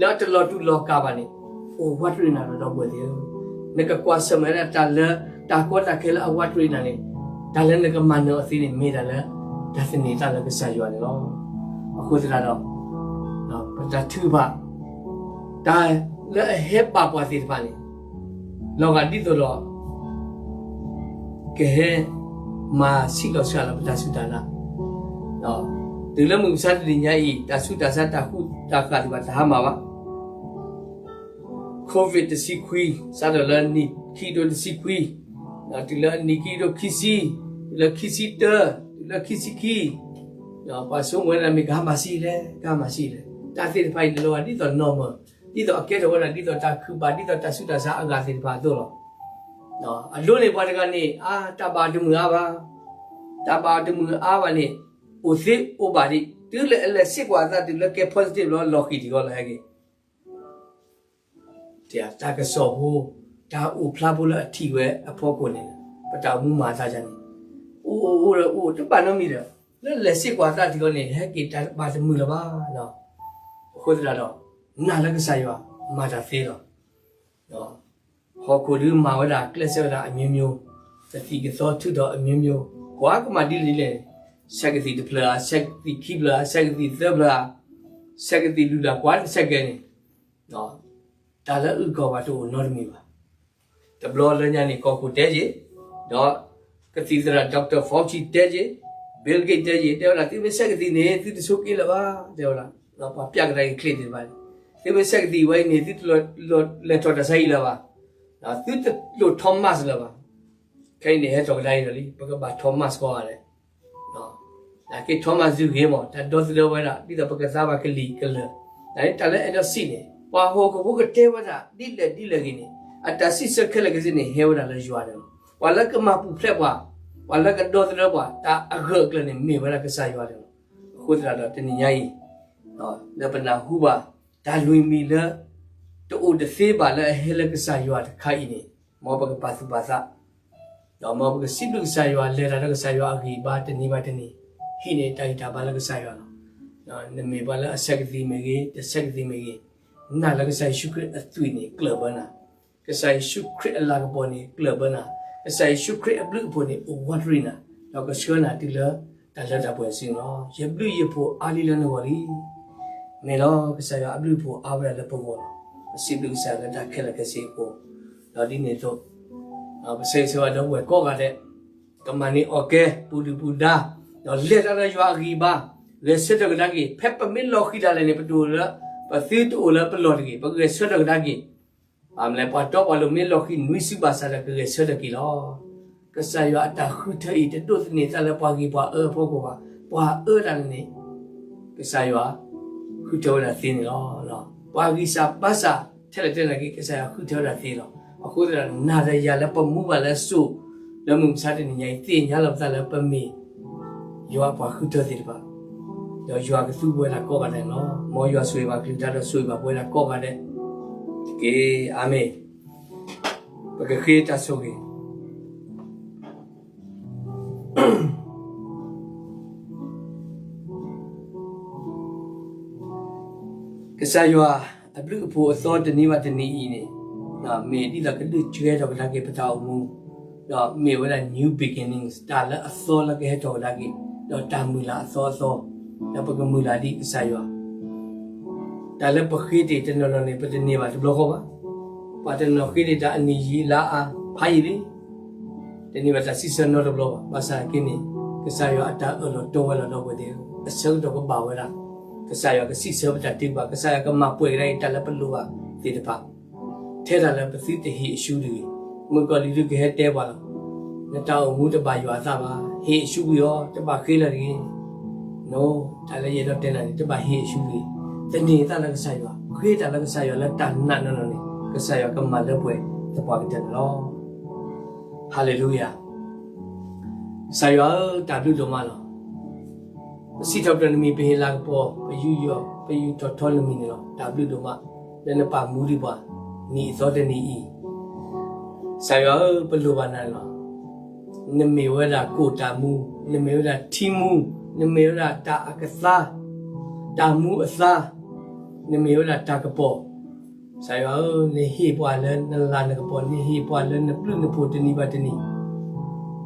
လၢအတလီၤတူာ်လီၤကာ်ဘၣ်န့ၣ် အိၣ်ဝးတရံးနၤဒီး ဒီပုၢ်ဝဲၢ်သ့ၣ်ဧၢ, နကကွၢ်ဆၢၣ်မဲာ်ဝဲဒၣ်တၢ်လၢတၢ်ကီတၢ်ခဲလၢအဝးတရံးနၤန့ၣ်, တၢ်လၢနကမၤနၢၤအီၤသ့န့ၣ် မ့ၢ်ဒၣ်လၢတၢ်သန့ၤသးလၢကစၢ်ယွၤန့ၣ်လီၤ. အဃိသတးဒီး ပတၢ်ထုကဖၣ်, တၢ်လၢအဟဲဘၣ်ပှၤသ့ၣ်တဖၣ်န့ၣ် လီၤဂာ်ဒ်သိးဒီး ကဟဲမၤဆံးလီၤစှၤလီၤပတၢ်စူၢ်တၢ်နာ်, တုၤလၢမုၢ်မဆါတနံၤညါအံၤ တၢ်ဆူးတၢ်ဆါတၢ်ဃူတၢ်ဃာ်သ့ၣ်တဖၣ်တဟါမၢ်ဘၣ်. Covid တဆံခွံ စးထီၣ်လၢနံၣ်ခံကထိတဆံခွံ, တုၤလၢနံၣ်ခံကထိခံဆံ, တုၤလၢခံဆံတၢ, တုၤလၢခံဆံခံ, ပှၤဆိကမိၣ်ဝဲဒၣ်မ့ၢ်ကဟါမၢ်ဆံးလဲၣ်, ကဟါမၢ်ဆံးလဲၣ်. တၢ်သ့ၣ်တဖၣ်အံၤန့ၣ် လီၤဂာ်ဒ်သိး normal, ဒ်သိးအကဲထီၣ်ဝဲဒၣ် ဒ်သိးတၢ်ခုၣ်ဘၣ် ဒ်သိးတၢ်ဆူးတၢ်ဆါအဂၤသ့ၣ်တဖၣ်အသိးလီၤ. အဒိန့ၣ်ပှၤတဂၤန့ၣ် အါ တၢ်ဘၣ်တမုာ်အါဘၣ်, တၢ်ဘၣ်တမုာ်အါဘၣ်န့ၣ် အိၣ်သ့အိၣ်ဘၣ်ဒံး တုၤလၢအလဲၤစ့ၢ်ကီးအသးတုၤလၢကဲ positive လီၤ လီၤဃံၤတံၢ်ဂီၤလီၤဟဲက့ၤ တၢ်ကစီၣ်ဖိ, တၢ်အိၣ်ဖျါဖိလၢအထံၣ်ဝဲအဖီခိၣ်န့ၣ် ပတၢ်အိၣ်မူမၤအသးဒ်န့ၣ်, အိၣ်အိၣ်အိၣ်ဒီးအိၣ်တဘၣ်နီတမံၤဒီး လၢလဲၤစ့ၢ်ကီးအသးတုၤအီၤန့ၣ် ဟဲက့ၤတၢ်ဘၣ်တမုာ်လၢၤဘၣ်. အဃိသတးဒီး နာ်လၢကစၢ်ယွၤမၤတၢ်သ့လီၤ. ဟီၣ်ခိၣ်ဒုးမၤဝဲဒၣ် ကျဲးစၢးဝဲဒၣ် အမျိုးမျိုး, ကသံၣ်ကသီထုးထီၣ် အမျိုးမျိုး, ကွၢ်ကမၣ်ဒ်လဲၣ်ဒ်လဲၣ်, ဆဲးကသံၣ်တဖျၢၣ်ဧါ, ဆဲးကသံၣ်ခံဖျၢၣ်ဧါ, ဆဲးကသံၣ်သၢဖျၢၣ်ဧါ, ဆဲးကသံၣ်လုၢ်လၢ်ကွၢ်တဆဲးကဲန့ၣ်, တၢ်လၢအုၣ်ကီၤဘၣ်တအိၣ်နီတမံၤဘၣ်. တဘျီလၢညါန့ၣ် ကီၢ်ခိၣ်တဲက့ၤ, ဒီးကသံၣ်သရၣ် Doctor Fauci တဲက့ၤ, Bill Gates တဲက့ၤ, တဲဝဲဒၣ် သုမ့ၢ်ဆဲးကသံၣ်န့ၣ် သုတဆိးက့လၢၤဘၣ်, တဲဝဲဒၣ်, ပှၤပျဲကဒါက့ၤချ့သ့ၣ်တဖၣ်န့ၣ်, သုမ့ၢ်ဆဲးကသံၣ်ဝဲအံၤန့ၣ် သုတလဲၤထီၣ်တၢ်ဆါဟံၣ်လၢၤဘၣ်, သုတလိၣ်ထီၣ် mask လၢၤဘၣ်. ခဲအံၤန့ၣ် ဟဲထီၣ်ကဒါအံၤဒီးလံ ပကဘၣ်ထီၣ် mask ကိးဂၤဒဲး နာ်က့ထီၣ် mask ဂ့ၤမး တၢ်ဒီသဒၢဝဲဒၣ် ဒ်သိးပကသါဘၣ်ကလံၤကလၢာ်, တၢ်လၢအဲၣ်ဒိးစံးန့ၣ် ပှၤဟီၣ်ခိၣ်ဖိကတဲဝဲဒၣ် ဒ်လဲၣ်ဒ်လဲၣ်ဂ့ၤန့ၣ် အတၢ်စံးဆၢခဲလၢာ်ခဲဆ့န့ၣ် ဟဲဝဲဒၣ်လၢယွၤန့ၣ်လီၤ. ပှၤလၢကမၤပူၤဖျဲးပှၤ, ပှၤလၢကဒီသဒၢပှၤ တၢ်အဂၢၢ်အကျၢၤန့ၣ် မ့ၢ်ဝဲဒၣ်ကစၢ်ယွၤန့ၣ်လီၤ. အဃိသတးဒီးတနံၤညါအံၤ လၢပနၢ်ဟူဘၣ် တၢ်လွံၢ်မံၤလၢ တအိၣ်တသ့ဘၣ်လၢအဟဲလၢကစၢ်ယွၤတခါအံၤန့ၣ် မ်ပကပာ်သူၣ်ပာ်သး ဒီးမ်ပကစံးဘျုးကစၢ်ယွၤ လဲၤတၢ်လၢကစၢ်ယွၤအဂံၢ်အဘါတနံၤဘၣ်တနံၤ, ဟံးန့ၢ်တၢ်ဂံၢ်တၢ်ဘါလၢကစၢ်ယွၤလီၤ. နမ့ၢ်ပှၤလၢအဆဲးကသံၣ်မ့ၢ်ဂ့ၤ, တဆဲးကသံၣ်မ့ၢ်ဂ့ၤ, နာ်လၢကစၢ်ယ့ၣ်ၡူးခရံာ်အသွံၣ်န့ၣ် ကျၢၢ်ဘၢနၤ, ကစၢ်ယ့ၣ်ၡူးခရံာ်အလၤကပီၤန့ၣ် ကျၢၢ်ဘၢနၤ, ကစၢ်ယ့ၣ်ၡူးခရံာ်အဘျုးအဖှိၣ်န့ၣ် အိၣ်ဝးတရံးနၤ, ဒီးကဆှၢနၤတုၤလၢတၢ်လၢတၢ်ပှဲၤအစုန့ၣ်လီၤ. ယဘျုးယဖှိၣ်အါလံလၢနဂီၢ်လံ. မ့ၢ်လီၤ ကစၢ်ယွၤအဘျုးအဖှိၣ်အါဝဲဒၣ်လၢပဂီၢ်လီၤ. ပစံးဘျုးကစၢ်ယွၤလၢတၢ်ခဲလၢာ်ခဲဆ့အဃိ, ဒီးဒ်န့ၣ်အသိး ပဆၢဂ့ၤဆၢဝါဒီပုၢ်ဝဲၢ်ကိးဂၤဒဲး, ကမၤန့ၢ်အီၣ်ကဲ ပူၤဒုၣ်ပူၤဒါ, ဒီးလဲၤတၢ်လၢယွၤအဂံၢ်အဘါ, ဂဲၤဆၢထၢၣ်ကဒါက့ၤ, ဖဲပမ့ၢ်လီၤဃံၤဒၣ်လဲာ်န့ၣ် ပတအိၣ်လၢ, ပသုတအိၣ်လၢပလီၢ်တဂ့ၤ, ပဂဲၤဆၢထၢၣ်ကဒါက့ၤ ဘၣ်မနုၤလဲၣ်ပှၤတီပှၤလိၤမ့ၢ်လီၤဃံၤနွံစုဘၣ်ဆၣ်ဒီး ကဂဲၤဆၢထၢၣ်က့ၤလီၤ. ကစၢ်ယွၤအတၢ်ဃုထၢအံၤ တဒိးသန့ၤသးလၢပှၤဂ့ၤပှၤအၢအဖီခိၣ်ဘၣ်. ပှၤအၢတၢ်န့ၣ် ကစၢ်ယွၤ ဃုထၢဝဲဒၣ်သ့န့ၣ်လီၤ. ပှၤဂံၢ်စၢ်ဘါစၢ် ထဲလဲၣ်ထဲလဲၣ်ဂ့ၤ ကစၢ်ယွၤဃုထၢဝဲဒၣ်သ့လီၤ. အဃိသတးဒီး နၤဒီးယၤလၢပမူဘၣ်လၢအစိၤ လၢမုၢ်မဆါတနံၤညါအံၤ သ့ၣ်ညါလီၤပသးလၢပမ့ၢ် ယွၤအပှၤဃုထၢသ့ၣ်တဖၣ်, ဒီးယွၤကသူပဝဲဒၣ်ကိးဂၤဒဲးန့ၣ်လီၤ. မ်ယွၤဆိၣ်ဂ့ၤဘၣ်ကလုၢ်ကထါဒီးဆိၣ်ဂ့ၤဘၣ်ပဝဲဒၣ်ကိးဂၤဒဲးတက့ၢ်. အၤမ့ၣ်. ပကဃ့တၢ်ဆိၣ်ဂ့ၤ ကစၢ်ယွၤအဘျုးအဖှိၣ်အသီတနံၤဘၣ်တနံၤအံၤန့ၣ်, မ့ၢ်ဒ်သိးကဒုးကဲထီၣ်ကဒါက့ၤပတၢ်အိၣ်မူ, ဒီးမ့ၢ်ဝဲဒၣ် new beginnings တၢ်လၢအသီလၢကဟဲထီၣ်ကဒါက့ၤ, ဒီးတၢ်မုၢ်လၢ်အသီအသီ, ဒီးပကမုၢ်လၢ်ဒ်ကစၢ်ယွၤ တၢ်လၢပဃ့တ့ၢ်တနီၤနီၤန့ၣ် ပတန့ၢ်ဘၣ်တဘျီဃီဘၣ်. ပှၤတနီၤဃ့တ့ၢ်တၢ်အနံၣ်ယံာ်လါအါဖးယံာ်လံ, တန့ၢ်ဘၣ်တၢ်စံးဆၢနီတဘျီဘၣ်. ဘၣ်ဆၣ်က့န့ၣ် ကစၢ်ယွၤအတၢ်အၢၣ်လီၤတီဝဲလီၤဒီပုၢ်ဝဲၢ်သ့ၣ်ဧၢ, အဆၢကတီၢ်ကဘၣ်ဝဲဒၣ်, ကစၢ်ယွၤကစံးဆၢပတၢ်ထုကဖၣ်, ကစၢ်ယွၤကမၤပှဲၤကဒါက့ၤတၢ်လၢပလိၣ်ဘၣ်သ့ၣ်တဖၣ် ထဲဒၣ်လၢပသုတဟ့ၣ်အၡူတဂ့ၤ. မုၣ်ကီၤလံၢ်ဒုးကဟဲတဲပှၤလီၤ, နတၢ်အိၣ်မူတဘၣ်ယွၤအသးဘၣ်, ဟ့ၣ်အၡူကွံာ်အီၤ, တဘၣ်ဃ့လၢၤတဂ့ၤ. တၢ်လၢယအဲၣ်ဒိးတဲနၤန့ၣ် တဘၣ်ဟ့ၣ်အၡူတဂ့ၤ. သန့ၤသးလၢကစၢ်ယွၤ, ဃ့တၢ်လၢကစၢ်ယွၤလၢတၢ်နာ်နီၢ်နီၢ်န့ၣ် ကစၢ်ယွၤကမၤလၢပှဲၤသပှၢ်ကတၢၢ်န့ၣ်လီၤ. ဟါလ့လူယၤ. ကစၢ်ယွၤဧၢ, တၢ်ဘျုးဒိၣ်မးလီၤ. ပစံးထီၣ်ပတြၢၤနမံၤ, ပဟ့ၣ်လၤကပီၤ, ပယူးယီၣ်, ပယူးထီၣ်ထီနမံၤန့ၣ်လီၤ. တၢ်ဘျုးဒိၣ်မး လၢနပာ်မူဒံးပှၤ နံၣ်အသီတနံၤအံၤ. ကစၢ်ယွၤဧၢ, ပလိၣ်ဘၣ်နၤန့ၣ်လီၤ. နမ့ၢ်ဝဲဒၣ်ကိၣ်တၢ်မူ, နမ့ၢ်ဝဲဒၣ်ထံမူ, နမ့ၢ်ဝဲဒၣ်တၢ်အကသါ, တၢ်မူအသါ, နမ့ၢ်ဝဲဒၣ်တၢ်ကပီၤ. ကစၢ်ယွၤဧၢ, နဟ့ၣ်ပှၤလၢနလၤနကပီၤ, နဟ့ၣ်ပှၤလၢနဘျုးနဖှိၣ်တနံၤဘၣ်တနံၤ.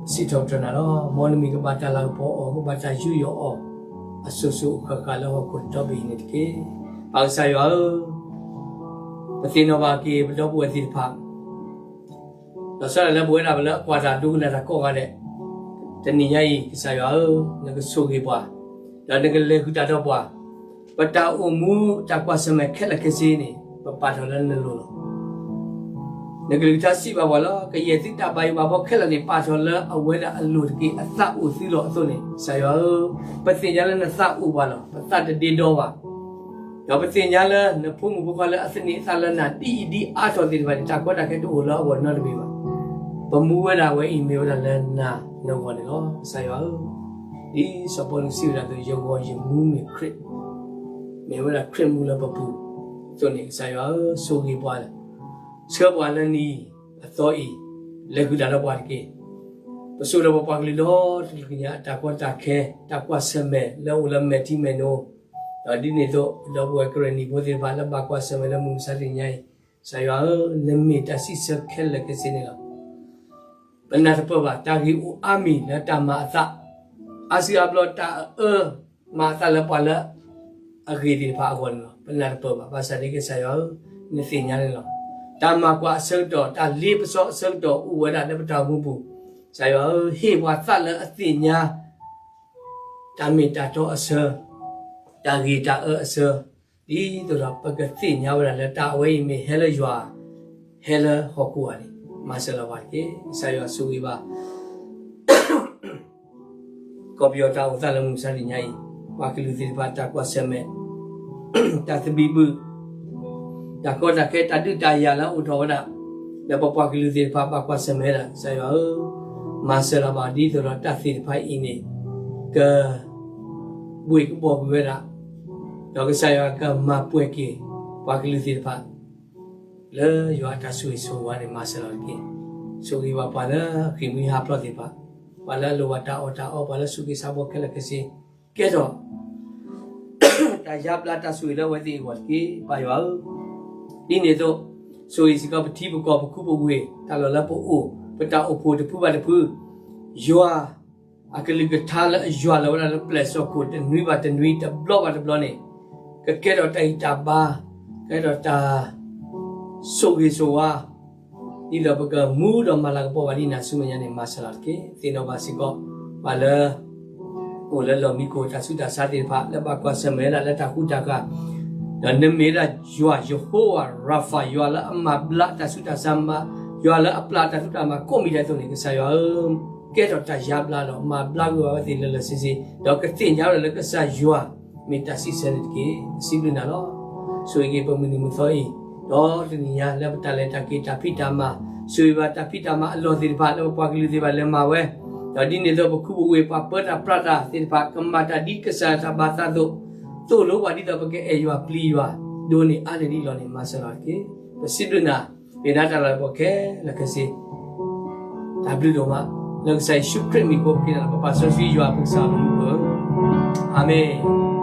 ပစံးထီၣ်ပတြၢၤနၤလီၤ. မ်နမံၤကဘၣ်တၢ်လၤကပီၤအီၤ, ကဘၣ်တၢ်ယူးယီၣ်အီၤ, အစိၤစိၤအဃၣ်ဃၣ်လၢဟီၣ်ခိၣ်ဒီဘ့ၣ်အံၤန့ၣ်တက့ၢ်. ပၢ်ကစၢ်ယွၤဧၢ, ပသ့ၣ်နီၣ်ဘၣ်က့ၤပဒီပုၢ်ဝဲၢ်သ့ၣ်တဖၣ် ဒီးဆၢဒၣ်လၢပဝဲဒၣ်ပလၢအကွၢ်တၢ်ဒိကနၣ်တၢ်ကိးဂၤဒဲး, တနံၤညါအံၤ ကစၢ်ယွၤဧၢ, နကဆိၣ်ဂ့ၤပှၤ, ဒီးနကလဲၤဃုာ်တၢ်ဒီးပှၤ, ပတၢ်အိၣ်မူတၢ်ကွၢ်ဆၢၣ်မဲာ်ခဲလၢာ်ခဲဆ့န့ၣ် ပပာ်ထီၣ်လၢနလိၤလီၤ. နကလုၢ်ကထါစံးဘၣ်ပှၤလီၤ. ကယဲၢ်သုတၢ်ဘၣ်ယိၣ်ဘၣ်ဘှီခဲလၢာ်န့ၣ် ပာ်ထီၣ်လၢအဝဲဒၣ်အလိၤတက့ၢ်. အသးအိၣ်သုလီၤအသိးန့ၣ် ကစၢ်ယွၤဧၢ, ပသ့ၣ်ညါလၢနသးအိၣ်ပှၤလီၤ. ပသးတဒ့ဒီဘၣ်. ဒီးပသ့ၣ်ညါလၢနဖိမုၣ်ဖိခွါလၢအသန့ၤအသးလၢနၤ ဒ်အံၤဒ်အါထီၣ်သ့ၣ်တဖၣ်န့ၣ် တၢ်ကီတၢ်ခဲတအိၣ်လၢအဂီၢ်နီတမံၤဘၣ်. ပမူဝဲဒၣ်ဝဲအံၤမ့ၢ်ဝဲဒၣ်လၢနၤနဂီၢ်န့ၣ်လီၤ. ကစၢ်ယွၤဧၢ, ဒ်စီၤပီလူးစံးဝဲဒၣ်အသိး ယဂီၢ်ယမူမ့ၢ်ခရံာ်, မ့ၢ်ဝဲဒၣ်ခရံာ်မူလၢပပူၤအသိးန့ၣ် ကစၢ်ယွၤဧၢ, ဆိၣ်ဂ့ၤပှၤ, ဆှၢပှၤလၢနံၤအသီအံၤ လဲၤဃုာ်တၢ်ဒီးပှၤတက့ၢ်. ပစိာ်ဒီးပပှၤကလုာ်ဒီတကလုာ်ညါ အတၢ်ကီတၢ်ခဲ တၢ်ကွၢ်ဆၢၣ်မဲာ်လၢအအိၣ်လၢမဲာ်ထံမဲာ်နိ, ဒီးဒ်န့ၣ်အသိး ဒီပုၢ်ဝဲၢ်ကရ့ၣ်နံၤဖိသ့ၣ်တဖၣ်လၢဘၣ်ကွၢ်ဆၢၣ်မဲာ်လၢမုၢ်မဆါတနံၤညါအံၤ, ကစၢ်ယွၤဧၢ, နမ့ၢ်တၢ်စံးဆၢခဲလၢာ်ခဲဆ့န့ၣ်လီၤ. ပနၢ်တပၢၢ်ဘၣ် တၢ်ဂ့ၢ်အိၣ်အါမံၤလၢတၢ်မၤအသး, အါစုအါဘျီတၢ်အအၢမၤအသးလၢပှၤလၢအဂ့ၤသ့ၣ်တဖၣ်အဂီၢ်န့ၣ်လီၤ. ပနၢ်တပၢၢ်ဘၣ်, ဘၣ်ဆၣ်ဒ်ကစၢ်ယွၤဧၢ, နသ့ၣ်ညါန့ၣ်လီၤ. တၢ်မၤကွၢ်အဆၢကတီၢ် တၢ်လ့ပစီအဆၢကတီၢ်အိၣ်ဝဲဒၣ်လၢပတၢ်အိၣ်မူပူၤ, ကစၢ်ယွၤဧၢ, ဟ့ၣ်ပှၤသးလၢအသ့ၣ်ညါ တၢ်မ့ၢ်တၢ်တီအဆၢ, တၢ်ဂ့ၤတၢ်အၢအဆၢ, ဒ်သိးဒီးပကသ့ၣ်ညါဝဲဒၣ်လၢတၢ်အဝဲအံၤမ့ၢ်ဟဲလၢယွၤ, ဟဲလၢဟီၣ်ခိၣ်ဂၤန့ၣ် မၤစၢၤလီၤပှၤတက့ၢ်. ကစၢ်ယွၤဆိၣ်ဂ့ၤဘၣ် ကီၢ်ပယီၤတၢ်အိၣ်သးလၢမုၢ်မဆါတနံၤညါအံၤ, ပှၤကလုာ်သ့ၣ်တဖၣ်တၢ်ကွၢ်ဆၢၣ်မဲာ်, တၢ်သဘံၣ်ဘုၣ်, တၢ်ကီတၢ်ခဲ တၢ်ဒုးတၢ်ယၤလၢအအိၣ်ထီၣ်ဝဲဒၣ်, လၢပပှၤကလုာ်သ့ၣ်တဖၣ်ဘၣ်ကွၢ်ဆၢၣ်မဲာ်ဒၣ် ကစၢ်ယွၤဧၢ, မၤစၢၤလီၤဘၣ်ဒ်သိးဒီးတၢ်သ့ၣ်တဖၣ်အံၤန့ၣ် က ဘှ့ၣ်ကဘှီၣ်ကွံာ်ဝဲဒၣ်, ဒီးကစၢ်ယွၤကမၤပှဲၤက့ၤ ပှၤကလုာ်သ့ၣ်တဖၣ် လၢယွၤအတၢ်ဆိၣ်ဂ့ၤဆိၣ်ဝါန့ၣ် မၤစၢၤလီၤတက့ၢ်. ဆိၣ်ဂ့ၤဘၣ်ပှၤလၢအဃ့ၢ်မှံဟးဖျိးသ့ၣ်တဖၣ်, ပှၤလၢအလိၣ်ဘၣ်တၢ်အီၣ်တၢ်အီ ပှၤလၢအစူၢ်က့ၤဆါဘီခဲလၢာ်ခဲဆ့, ကဲထီၣ် တၢ်ယါဘျါတၢ်ဆိၣ်ဂ့ၤလၢအဝဲသ့ၣ်အဂီၢ်တက့ၢ် ပၢ်ယွၤဧၢ. ဒ်န့ၣ်အသိး ဆိၣ်ဂ့ၤစ့ၢ်ကီးပထံပကီၢ်ပခူပဝ့ၢ် တၢ်လီၢ်လၢပအိၣ် ပတၢ်အိၣ်ဖှိၣ်တဖုဘၣ်တဖု, ယွၤ အကလုၢ်ကထါလၢအယွၤလီၤဝဲဒၣ်လၢပျဲၢ်စီၢ်ခိၣ် တနွံဘၣ်တနွံ တဘျီဘၣ်တဘျီန့ၣ် ကကဲထီၣ်တၢ်ဂံၢ်တၢ်ဘါ, ကဲထီၣ်တၢ် ဆိၣ်ဂ့ၤဆိၣ်ဝါ, ဒ်သိးပကမူဒီးမၤလၤကပီၤဘၣ်ဒ်နၤဆူမဲာ်ညါန့ၣ် မၤစၢၤလီၤတက့ၢ်. သ့ၣ်နီၣ်ဘၣ်စ့ၢ်ကီး ပှၤလၢ အိၣ်လၢလီၢ်မံခိၣ်တၢ်ဆူးတၢ်ဆါသ့ၣ်တဖၣ် လၢဘၣ်ကွၢ်ဆၢၣ်မဲာ်ဝဲဒၣ်လၢတၢ်ဃူတၢ်ဃာ်, ဒီးနမ့ၢ်ဝဲဒၣ်ယွၤ ယဟိဝၤရၤဖး ယွၤလၢအမၤဘျါတၢ်ဆူးတၢ်ဆါမး, ယွၤလၢအပျၢ်တၢ်ဆူးတၢ်မၤကိးမံၤဒဲးအသိးန့ၣ် ကစၢ်ယွၤဧၢ, ကဲထီၣ်တၢ်ယါဘျါဒီးမၤဘျါကွံာ်ဘၣ်ဝဲသ့ၣ်လၢလၢဆ့ဆ့, ဒီးကသ့ၣ်ညါဝဲဒၣ်လၢကစၢ်ယွၤ မ့ၢ်တၢ်စံးဆၢန့ၣ်တက့ၢ်. ပစံးဘျုးနၤလီၤ. ဆိၣ်ဂ့ၤက့ၤပမုၢ်နံၤမုၢ်သီအံၤ, ဒီးတနံၤညါလၢပတၢ်လဲၤတၢ်က့ၤတၢ်ဖံးတၢ်မၤ, ဆိၣ်ဂ့ၤဘၣ်တၢ်ဖံးတၢ်မၤအလီၢ်သ့ၣ်တဖၣ် လၢပပှၤကလုာ်သ့ၣ်တဖၣ်လဲၤမၤဝဲ, ဒီးဒ်န့ၣ်အသိးပခူပဝ့ၢ် ပှၤပၢတၢ်ပြးတၢ်သ့ၣ်တဖၣ် ကမၤတၢ်ဒ်ကစၢ်တၢ်ဘၣ်သးအသိး, သိၣ်လိပှၤဒ်သိးပကအဲၣ်ယွၤပျံၤယွၤ, ဒိးန့ၢ်အါန့ၢ်ဒ်အံၤလီၤန့ၣ် မၤစၢၤလီၤတက့ၢ်. ပစံးဘျုးနၤ, မ့ၢ်နၤတၢ်လၤကပီၤခဲလၢာ်ခဲဆ့, တၢ်ဘျုးဒိၣ်မး, လၢကစၢ်ယ့ၣ်ၡူးခရံာ်မံၤအဃိ ပဃ့နၤလီၤ. ပပၢ်စီဆှံယွၤပကစၢ်လၢမူခိၣ်ဧၢ, အၤမ့ၣ်.